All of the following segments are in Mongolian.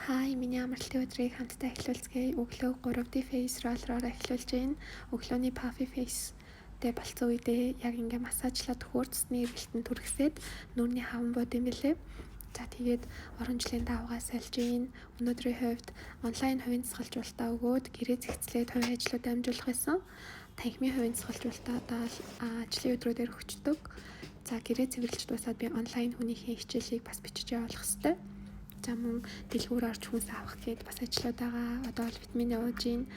Hi, миний амралтын өдрийг хамтдаа эхлүүлцгээе. Өглөө 3D face roller-оор эхлүүлж байна. Өглөөний puffy face тэй болцсон үедээ яг ингээ массажлаад өгөхөөр цусны эргэлтэн түргэсээд нүүрний хаван бууд юм билээ. За, тэгээд урамжлын давгаа сольж гин. Өнөөдрийн хувьд онлайн хувийн дасгалжуулалтаа өгөөд, гэрээ зэгцлээд, хувийн ажлуудаа амжуулах байсан. Танхимын хувийн дасгалжуулалтаа одоо ажлын өдрүүдээр өгчдөг. За, гэрээ цэвэрлж дуусаад би онлайн хүнийхээ хичээлийг бас бичиж явуулах хэрэгтэй. За, мөн дэлгүүр орж хүнс авах гээд бас ажлууд байгаа. Одоо бол витамин ууж гин.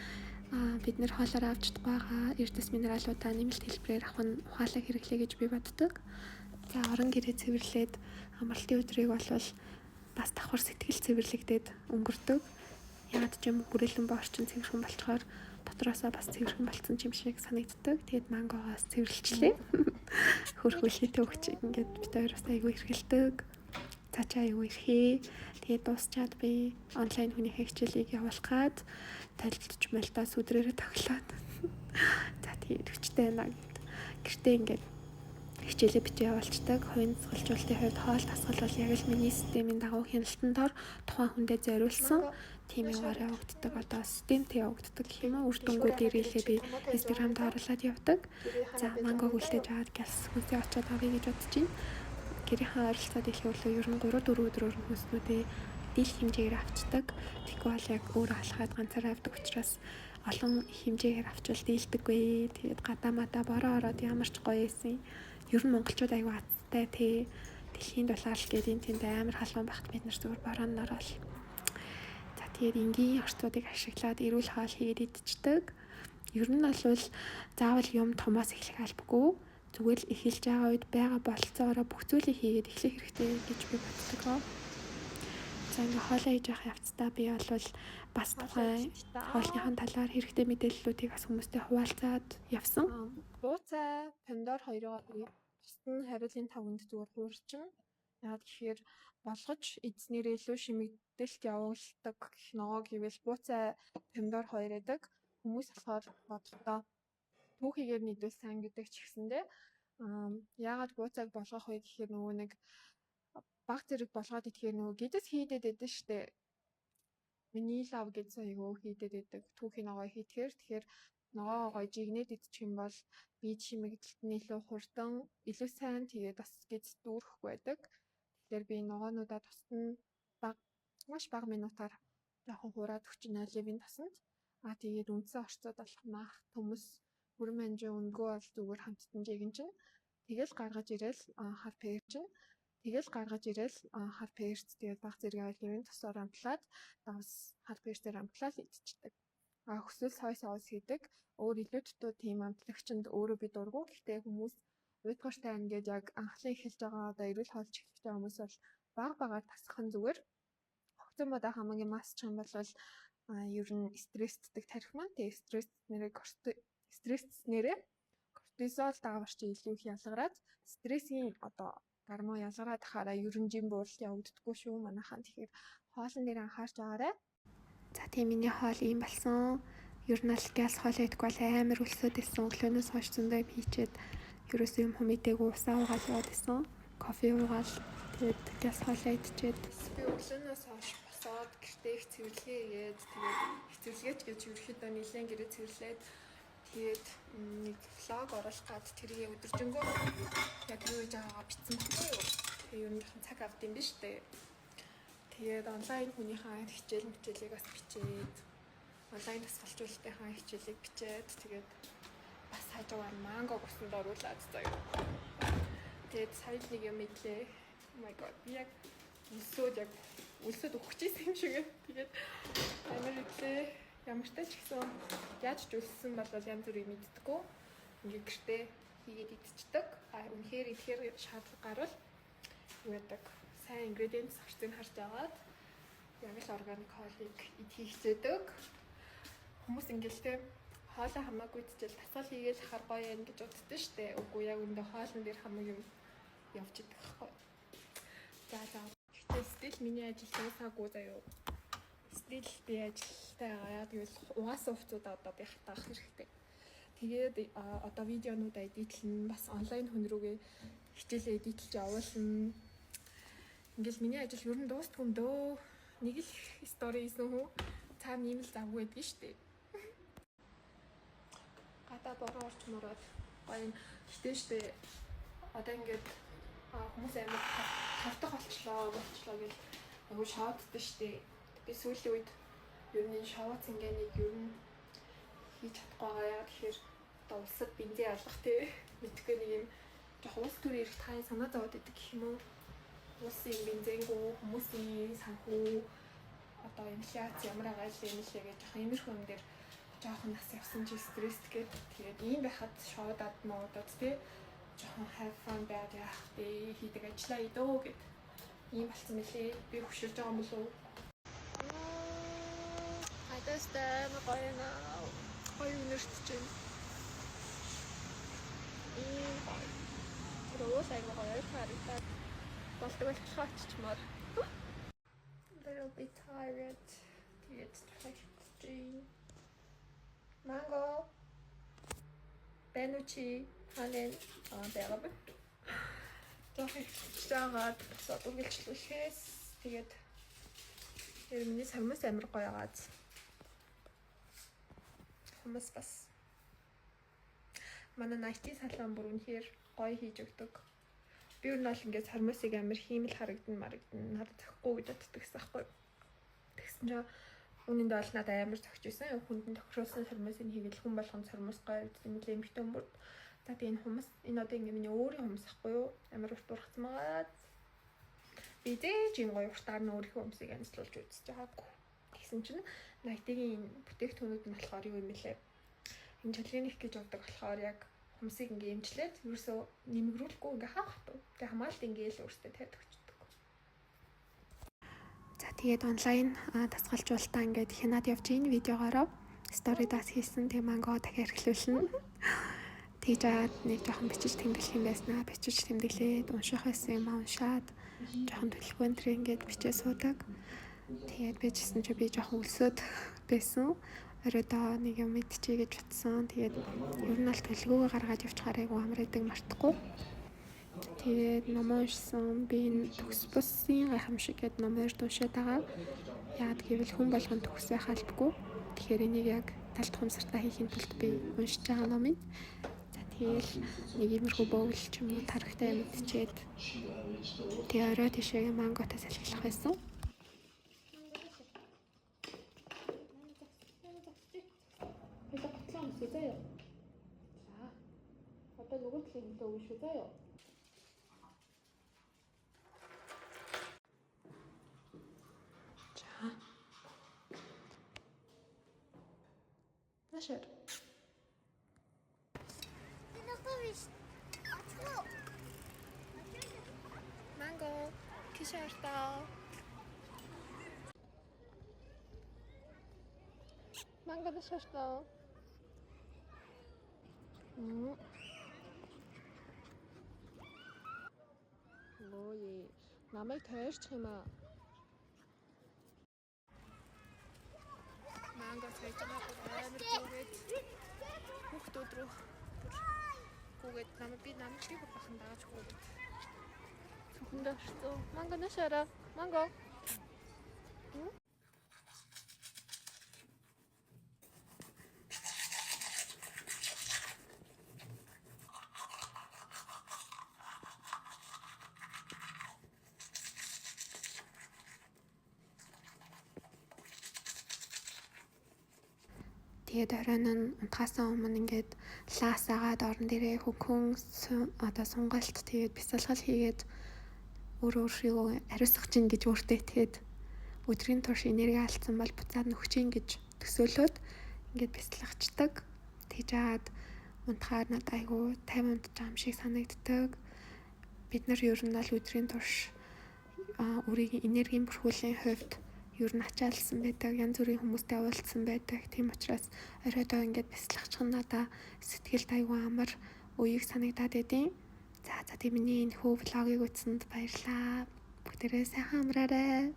Бид нэр хоолоор авч чадахгүй байгаа эрдэс минералуудаа нэмэлт хэлбэрээр авах нь ухаалаг хэрэглээ гэж би боддог. За, орон гэрээ цэвэрлээд амралтын өдрийг болвол бас давхар сэтгэл цэвэрлэгдээд өнгөрдөг. Яагаад ч юм хүрээлэн боо орчин цэвэрхэн болчоор дотроосоо бас цэвэрхэн болцсон юм шиг санагддаг. Тэгээд мангогоос цэвэрлчлээ. Хөрхөлхийтэй өгч ингээд бид хоёр бас айгүй эрхэлдэг. Цаачаа айгүй эрхээ. Тэгээд дуусчаад би онлайн хүнийхээ хичээлийг явуулах гад толилдож мэлдаа сүдрээрээ тоглоод. За, тэгээд хүчтэй байна гэд. Гэртээ ингээд хичээлээ бичээ явуулцдаг. Хувийн дасгалжуулалтын хувьд хоол дасгал бол яг л миний системийн дагуу хяналтан дор тухайн хүндээ зориулсан тийм юугаар явагддаг. Одоо системтэй явагддаг гэх юм уу. Үр дүнгууд ирээлээ би Instagram-д оруулаад явдаг. За, мангог үлдээж аваад гялс хүнсээ очиод авъя гэж бодож байна. Гэрийнхээ ойролцоо дэлхийн өглөө ер нь 3 4 өдрөөр нь хүнснүүдээ дийл хэмжээгээр авчдаг. Тэгэхгүй бол яг өөрөө алхаад ганцаараа авдаг учраас олон хэмжээгээр авчвал дийлдэггүй. Тэгээд гадаа мадаа бороо ороод ямар ч гоё байсан. Ер нь монголчууд аягүй азтай тий. Дэлхийн дулаал гээд энэ тэнд амар халуун багт бид нар зүгээр бороонд ороод. За, тэгээд энгийн орцуудыг ашиглаад эрүүл хоол хийгээд идчихдэг. Ер нь бол заавал юм томоос эхлэх албагүй. Зүгээр л эхэлж байгаа үед байгаа бололцоороо бүх зүйлийг хийгээд эхлэх хэрэгтэй гэж би боддог. За, ингээ хоолоо хийж явах явцдаа би бол бас тухайн хоолныхон талаар хэрэгтэй мэдээллүүдийг бас хүмүүстэй хуваалцаад явсан. Буцай, помидор хоёроо би тусад нь хариулын тавганд зүгээр хуурчин. Яагаад гэхээр болгож эзнэрээ илүү шимэгдэлт явуулдаг гэх ногоо гэвэл буцай, помидор хоёр байдаг. Хүмүүс болохоор бодохдоо түүхийгээр нийлүүл сайн гэдэг ч гэсэндээ яагаад буцайг болгох вэ гэхээр нөгөө нэг баг зэрэг болгоод идэхээр нөгөө гэдэс хийдэд байдаг штэ. Миний лав гэсэн айгүй хийдэд байдаг. Түүхий ногоо хийдэхээр, тэгэхээр ногоо гоё жигнээд идчих юм бол бие чимэгдэлт нь илүү хурдан, илүү сайн, тэгээд бас гэдэс дүүрэхгүй байдаг. Тэгэхээр би ногоонуудаа тусад нь баг маш бага минутаар жоохон хуураад өгчин оливын тосонд. А тэгээд үндсэн орцууд болох мах, төмөс, бүрэн манжин, өнгөө бол зүгээр хамттан жигэн чинь. Тэгэл гаргаж ирээл хар перц чинь. Тэгэл гаргаж ирээл хар перц, тэгээд баг зэргийн оливын тосоор амтлаад, давс хар перцээр амтлаад идчихдэг. А хүсвэл soy sauce хийдэг. Өөр илүү дутуу тийм амтлагчинд өөрөө би дургу. Гэхдээ хүмүүс уйдгартай байна гээд яг анхлан эхэлж байгаа, одоо эрүүл хоолж эхлэж байгаа хүмүүс бол баг багаар тасах нь зүгээр. Хогцсон будаа хамаагийн масчих юм бол ер нь стресстдэг тархи маань. Тэгээ стресстснээрээ кортизол даавар чи илүү их ялгараад, стрессийн одоо гормон ялгараад ахаараа ер нь жин бууралт явагддаггүй шүү манайхаа. Тэгэхээр хоолн дээр анхаарч байгаарай. За, тийм, миний хоол ийм болсон. Ер нь л газ хоол идэхгүй бол амар өлсөд исэн. Өглөөнөөс хойш зөндөө юм хийчээд ерөөсөө юм хүмээдээгүй, усаа уугаад яваад исэн. Кофе уугаал, тэгээд газ хоолоо идчихэд. Би өглөөнөөс хойш босоод гэртээ их цэвэрлэгээ хийгээд, тэгээд их цэвэрлэгээч гэж ерөөхдөө нэлээд гэрээ цэвэрлээд, тэгээд нэг vlog оруулах гад тэрийг өдөржингөө яг юу хийж байгаагаа бичсэн баггүй юу. Тэгээ ер нь жоохон цаг авд юм биш үү. Тэгээд онлайн хүнийхээ хичээл мичээлийг бас бичээд, онлайн дасгалжуулалтынхаа хичээлийг бичээд, тэгээд бас хажуугаар манго усанд оруулаад заяа. Тэгээд сая л нэг юм мэдлээ. Oh my God, би яг өлсөөд, яг өлсөөд өгчихсэн юм шиг. Тэгээд амар идлээ. Ямар ч ч гэсэн яаж ч өлссөн бол янз бүрийг мэддэггүй. Ингээ гэртээ хийгээд идчихдэг. А үнэхээр идэхээр шаардлага гарвал юу яадаг. Сайн ingredients орцыг харж агаад яг л органик хоолыг идэхийг хичээдэг. Хүмүүс ингээл те хоолой хамаагүй идчихэл, дасгал хийгээл хахаар гоё юм гэж боддоо штэ. Үгүй, яг үндэ хоолн дээр хамаг юм явж идэх байхгүй. За. Гэхдээ still миний ажил дуусаагүй заяо. Still би ажилтай байгаа. Яг гэвэл угаасан хувцуудаа одоо би хатаах хэрэгтэй. Тэгээд одоо видеонуудаа edit лэн, бас онлайн хүн рүүгээ хичээлээ edit лж явуулна. Ингээл миний ажил ер нь дуустгүй юм дөө. Нэг л Story хийсэн хүн цаана ийм л завгүй байдгийн штэ. Гадаа бороо орч мороод гоё юм. Гэтэ штэ одоо ингээд хүмүүс амар тавтах болчлоо болчлоо гэл айгу шоуддаг штэ. Би сүүлийн үед ер нь энэ шоуц ингээ нэг ер нь хийж чадахгүй байгаа. Яа тэгэхээр одоо улсад бензин алах те мэдхгүй нэг юм жоох улс төрийн эрх тань санаа зовоод идэг гэх юм уу. Улсын бензингүү, хүмүүсийн санхүү одоо инфляц ямар байгаа л юм лээ гэж жоох иймэрхүү юм дээр жоохон нас явсан чи стресст гээд тэгээд ийм байхад шоудад муудад те жоохон have fun байгаад яах вэ, хийдэг ажиллаа идөө гэд ийм болсон мөлий. Би хөшөрж байгаа юм болов уу? Гадаастай амар гоё наа. Гоё үнэртэж байна. Ийм гоё. Тэр уул айгүй гоё ойрхон харагдаад болдог болчихоо очичмоор. Little bit tired. Тэгээд хэвтэж. Манго. Бэнүчи ханэн аа байгаа байна. Жоохон хэвтэж байгаад босоод үргэлжлүүлэхээс тэгээд тэр миний сормуус амар гоё агааз. Хүмүүс бас манай IT салон бүр үнэхээр гоё хийж өгдөг. Би ер нь бол ингээд сормуусыг амар хиймэл харагдан марагдан надад зохихгүй гэж боддог гэсэн аахгүй. Тэгсэн чинь үүнийндээ бол надад амар зохиж байсан. Хүнд нь тохируулсан сормуусыг хийгээл хүн болгон сормуус гоё гэдэг юм лээ эмхтэн хүмүүрд. За тэгээ энэ хумс энэ одоо ингээ миний өөрийн хумс ахгүй юу? Амар урт ургацсан байгаа. Би зээж юм гоё уртаар нь өөрийнхөө хумсыг янзлуулж үзэж байгаагүй. Тэгсэн чинь Nike-ийн бүтээгдэхүүнүүд нь болохоор юу юм бэлээ? Энэ чөлөөний гэж явдаг болохоор яг хумсыг ингээ эмчлээд ерөөсөө нэмгрүүлэхгүй ингээ хав хатуу. Тэгээ хамгаалт ингээ л өөртөө тавиад өгчдөг. За тэгээд онлайн дасгалжуулалтаа ингээд хянаад явж ийн видеогоороо story даас хийсэн. Тэгээ манго дахиад эрхлүүлнэ. Тэгж аваад нэг жоохон бичиж тэмдэглэх юм байснаа бичиж тэмдэглээд унших байсан юм уншаад жоохон төлөвлөгөөн тэр ингээд бичээ суудаг. Тэгээд байжсэн чи би жоохон өлсөөд байсан. Оройдоо нэг юм идчихье гэж утсан. Тэгээд ер нь бол төлөвлөгөөгөө гаргаад явчихаар айгу амар идэг мартахгүй. Тэгээд ном уншсан. Би энэ төгс бусын гайхамшиг гэдэг ном хоёрт уншаад байгаа. Яагаад гэвэл хүн болгон төгс байх албагүй. Тэгэхээр энийг яг тал тухамсартаа хийхин тулд би уншиж байгаа ном юм. За тэгээл нэг иймэрхүү бөөвөл ч юм уу тарагтай юм идчихэд тэгээ орой тийшээ манготой салхилах байсан. Хоёул готлоо өмсөө заяа. За. Одоо нөгөө талын хөлөө өгнө шүү заяа. За. Нашаар. Манго тийшээ хартаа. Манго нашаартаа. Өөе. Намайг тойрчих юм аа. Манго цайж байгаа амар гүгээд хүүхдүүд рүү бүр гүгээд намайг би намайг би бүр бахан дагаж гүгээд цүнхэндээ орсон. Манго нашаараа. Манго. Тэгээд оройн нь унтахаасаа өмнө ингээд лаасаагаад орон дээрээ хөнгөн одоо сунгалт тэгээд бясалгал хийгээд өөрөө өөрийгөө ариусгах чинь гэж өөртөө итгээд өдрийн турш энерги алдсан бол буцаад нөхч чинь гэж төсөөлөөд ингээд бясалгачдаг. Тэгж жаад унтахаар надад айгүй тайван унтж байгаа юм шиг санагддаг. Бид нар ер нь бол өдрийн турш өөрийн энергийн бүрхүүлийн хувьд ер нь ачаалсан байдаг, янз бүрийн хүмүүстэй уулзсан байдаг. Тийм учраас оройдоо ингээд бясалгачих нь надаа сэтгэлд айгүй амар уяг санагдаад байдیں۔ За за тийм миний энэ хүү vlog ыг үзсэнд баярлалаа. Бүгдээрээ сайхан амраарай.